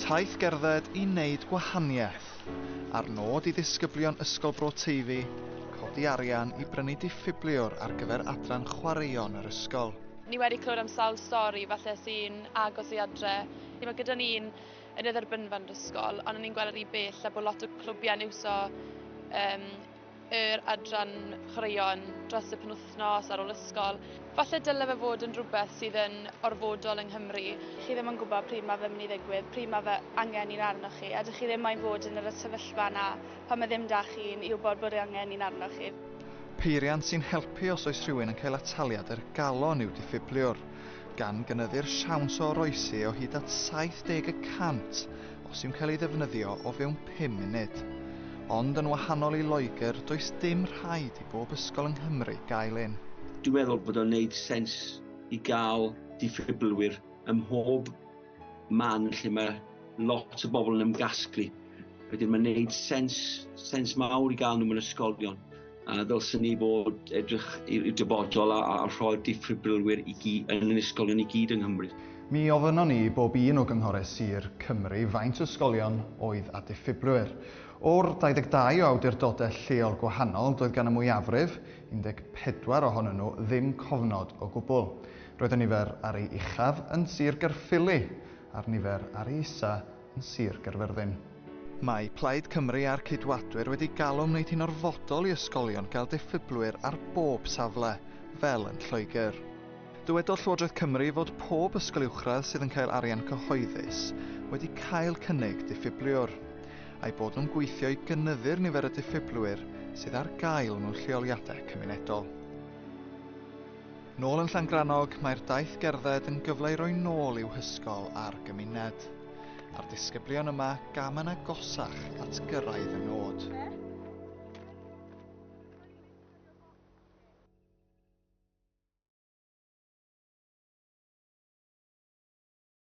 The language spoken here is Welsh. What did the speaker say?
Taith gerdded i wneud gwahaniaeth, a'r nod i ddisgyblion Ysgol Bro Teifi codi arian i brynu diffibliwr ar gyfer adran chwaraeon yr ysgol. Ni wedi clywed am sawl stori falle sy'n agos i adre. Mae gyda ni un yn y dderbynfa yn yr ysgol, ond o'n i'n gweld yr un bell a bod lot o clwbiau'n iwso yr adran chwaraeon dros y penwythnos ar ôl ysgol. Falle dyle fe fod yn rhywbeth sydd yn orfodol yng Nghymru. Chi ddim yn gwybod pryd mae fe'n mynd i ddigwydd, pryd mae fe angen un arnoch chi, a dych chi ddim moyn fod yn yr sefyllfa 'na pan mae ddim 'da chi un i wybod bod angen un arnoch chi. Peiriant sy'n helpu os oes rhywun yn cael ataliad yr galon yw diffibliwr, gan gynyddu'r siawns o oroesi o hyd at 70 y cant os yw'n cael ei ddefnyddio o fewn 5 munud. Ond yn wahanol i Loegr, does dim rhaid i bob ysgol yng Nghymru gael un. Dwi'n meddwl bod o'n neud sens i gael diffibrillwyr ym mhob man lle mae lot o bobl yn ymgasglu. Wedyn mae'n neud sens, sens mawr i gael nhw mewn ysgolion. A ddylswn ni fod edrych i'r dyfodol a rhoi'r diffibrillwyr i gyd, yn yr ysgolion i gyd yng Nghymru. Mi ofynnon ni i bob un o gynghorau sir Cymru faint o ysgolion oedd â diffiblwyr. O'r 22 o awdurdodau lleol gwahanol, doedd gan y mwyafrif, 14 ohonyn nhw, ddim cofnod o gwbl. Roedd y nifer ar ei uchaf yn Sir Gaerffili, a'r nifer ar ei isa yn Sir Gaerfyrddin. Mae Plaid Cymru a'r Ceidwadwyr wedi galw am wneud hi'n orfodol i ysgolion gael diffiblwyr ar bob safle, fel yn Lloegr. Dywedodd Llywodraeth Cymru fod pob ysgol uwchradd sydd yn cael arian cyhoeddus wedi cael cynnig diffibliwr, a'i bod nhw'n gweithio i gynyddu'r nifer y diffiblwyr sydd ar gael mewn lleoliadau cymunedol. Nôl yn Llangrannog, mae'r daith gerdded yn gyfle i roi nôl i'w hysgol a'r gymuned. A'r disgyblion yma gam yn agosach at gyrraedd y nod.